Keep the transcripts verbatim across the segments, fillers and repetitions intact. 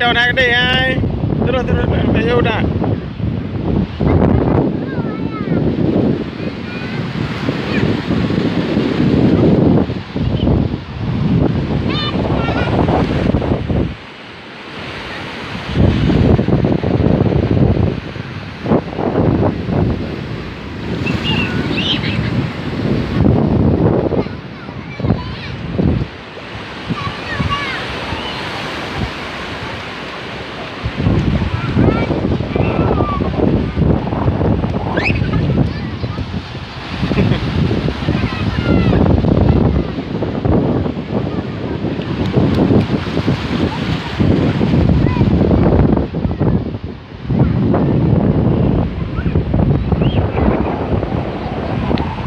Udah gede, hai. Terus, terus, terus. Ayo, udah.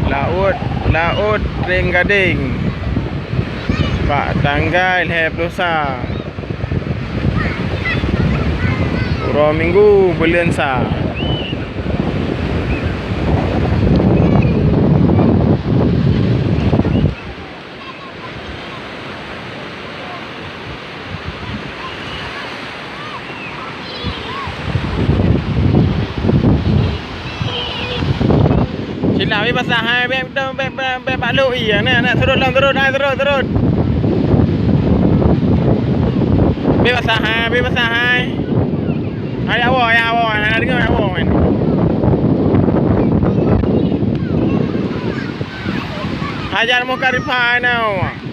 Laôt, Laôt Trienggadeng bak tanggai lhèe plôh sa uroe Minggu buleuen sa. Cina, bèk basah hai, bèk, bèk, bèk, bèk bak lôn ie, nè, nè, turun lom, turun, hai, turun, turun. Bèk basah hai, bèk basah hai. Hai, awak, hai, awak, hai, deungö, hai, awak, hai. Hajar muka ripai, nè, awak.